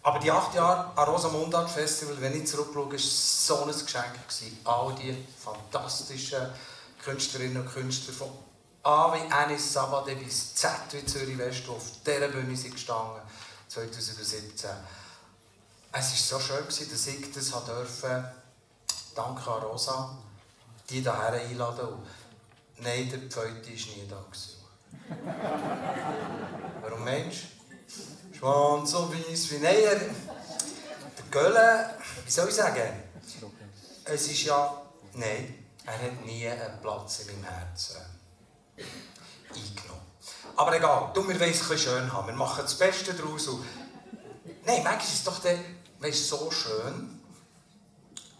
Aber die 8 Jahre am Rosa-Mundart Festival, wenn ich zurückschaue, war so ein Geschenk. All die fantastischen Künstlerinnen und Künstler von A wie Anis Sabadeh bis Z wie Zürich West, die auf dieser Bühne sind gestanden 2017. Es war so schön, dass ich das durfte, danke an Rosa, die hierher einladen. Und nein, der Pfeuti war nie da. Warum meinst du? Schwanz so weiss wie... Nein, der Gölle, wie soll ich sagen? Es ist ja... Nein, er hat nie einen Platz in meinem Herzen eingenommen. Aber egal, wir wollen es ein bisschen schön haben. Wir machen das Beste daraus. Nein, manchmal ist es doch so schön,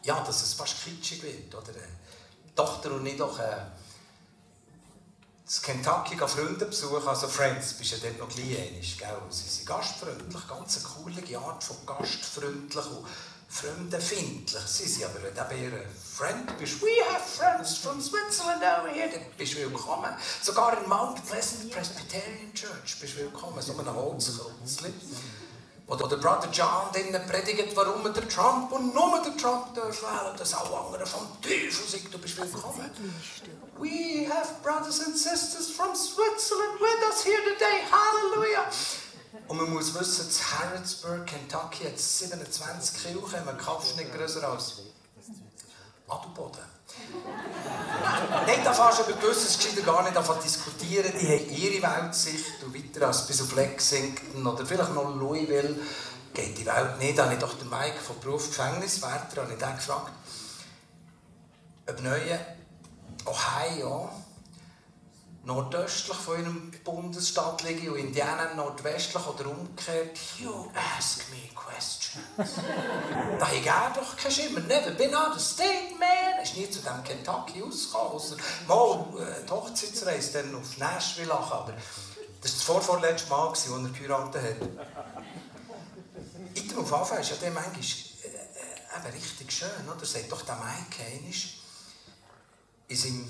ja, dass es fast kitschig wird. Oder? Die Tochter und ich doch das Kentucky Freunde besuchen, also Friends, bist ja dort noch gleich einig, gell? Sie sind gastfreundlich, ganz eine coole Art von gastfreundlich und fremdenfindlich. Sie sind aber wenn du ein Friend bist, we have friends from Switzerland over here, dann bist du willkommen. Sogar in Mount Pleasant Presbyterian Church bist du willkommen, so ein Holzkreuzchen. Wo der Brother John drinnen predigt, warum der Trump und nur der Trump darf wählen, dass alle anderen vom Teufel sind, du bist willkommen. We have brothers and sisters from Switzerland with us here today, Halleluja! Und man muss wissen, in Harrodsburg, Kentucky, hat 27 Kirchen, ein Kaff nicht grösser als Adelboden. Nein, da fährst du über gewisses gescheiter gar nicht davon diskutieren. Die haben ihre Weltsicht und weiter als bis auf Lexington oder vielleicht noch Louisville geht die Welt nicht. Da habe ich doch den Mike von Beruf Gefängniswärter habe ich den gefragt, ob neue Ohio nordöstlich von ihrem Bundesstaat liege und Indiana nordwestlich oder umgekehrt. You ask me questions. Da habe ich doch keinen Schimmer. Never been out of state, man. Ist nie zu dem Kentucky rausgekommen. Mal die Hochzeitsreise dann auf Nashville lachen. Aber das war das vorletzte Mal, als er geheiratet hat. Item auf Anfang ist ja der manchmal richtig schön. Oder? Sagt doch der Mike einmal in seinem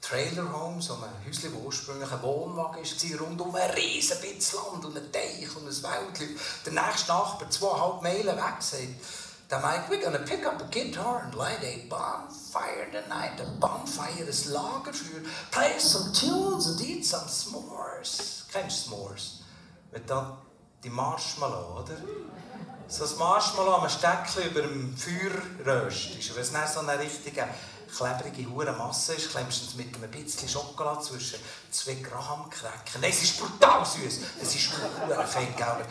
Trailerhome, so ein Häuschen, das ursprünglich ein Wohnwagen war, rund um ein riesen bisschen Land und ein Teich und ein Wäldchen. Der nächste Nachbar, 2,5 Meilen weg, sagt der Mike, we're gonna pick up a guitar and light a bonfire tonight. A bonfire, ein Lagerfeuer. Play some tunes and eat some s'mores. Kennst du s'mores? Mit dann die Marshmallow, oder? So ein Marshmallow am Steckchen über dem Feuer röstest. Und wenn es nicht so eine richtige klebrige Masse ist, klemmst du es mit einem bisschen Schokolade zwischen 2 Graham-Cracker. Nein, es ist brutal süß. Es ist fein, gell?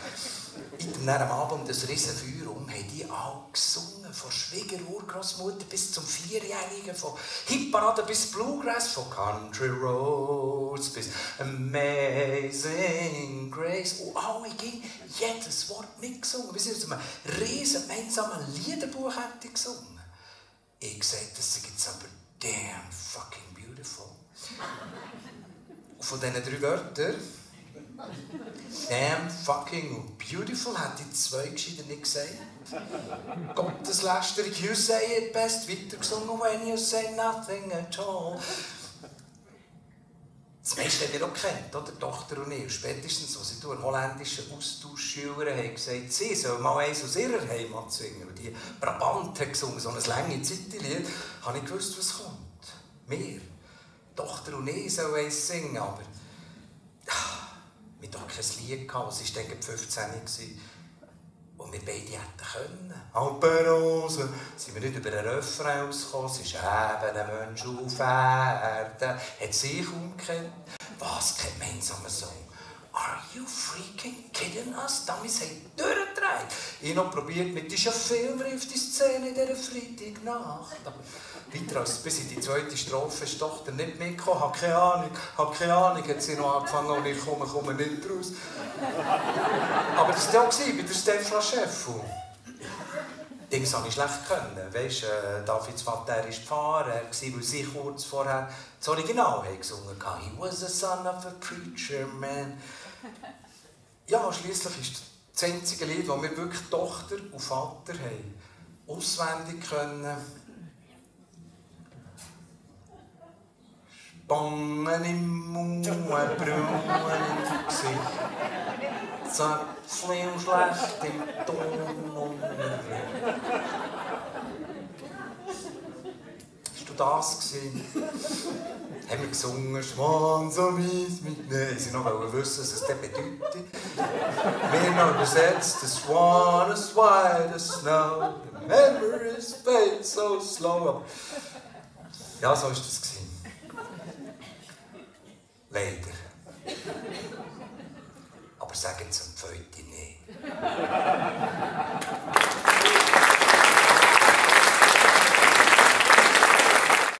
Am Abend um das riesen Feuer haben die alle gesungen. Von Schwiegerurgroßmutter bis zum 4-Jährigen, von Hitparade bis Bluegrass, von Country Roads bis Amazing Grace. Und alle gingen jedes Wort mitgesungen. Wie sie aus einem riesen gemeinsamen Liederbuch hätten gesungen. Ich sagte, das ist jetzt aber damn fucking beautiful. Und von diesen 3 Wörtern, damn fucking und beautiful, hätte ich 2 gescheiter nicht gesagt. Gotteslästerung, you say it best, weitergesungen, when you say nothing at all. Das meiste haben wir auch gekannt, oder? Die Tochter und ich. Und spätestens, als sie einen holländischen Austauschschüler haben gesagt, sie soll mal eins aus ihrer Heimat singen. Und die Brabant hat gesungen, so ein langes Zeitlied, habe ich gewusst, was kommt. Wir, die Tochter und ich, sollen eins singen, aber wir hatten doch kein Lied gehabt, es war dann 15 gewesen. Und wir beide hätten können. Alpenrose, sind wir nicht über einen Refrain rausgekommen. Es ist eben ein Mensch auf Erden. Hat sich umgekehrt. Was, kein gemeinsamer Song? Are you freaking kidding us? Damals haben wir durchgedreht. Ich noch probiert mit dieser Filmriff die Szene in dieser Freitagnacht. Weiter als bis in die 2. Strophe ist die Tochter nicht mitgekommen. Hab keine Ahnung, hat sie noch angefangen und ich komme nicht raus. Aber das war auch bei der Stefla Chef. Dings konnte ich schlecht können. Weißt, Davids Vater war Pfarrer, weil sie kurz vorher das Original haben gesungen haben. He was the son of a preacher man. Ja, schliesslich ist das einzige Lied, das wir wirklich Tochter und Vater haben, auswendig können. Spangen im Mund, Brunnen im Gesicht. schlecht im Ton. Hast du das gesehen? Haben wir gesungen, Schwan so mies mit Nein. Sie noch wissen, was es das bedeutet. Wir noch übersetzt, the swan as white as snow, the memories fade so slow. Ja, so war das. Leider. Aber sag jetzt am Pfeuti nicht.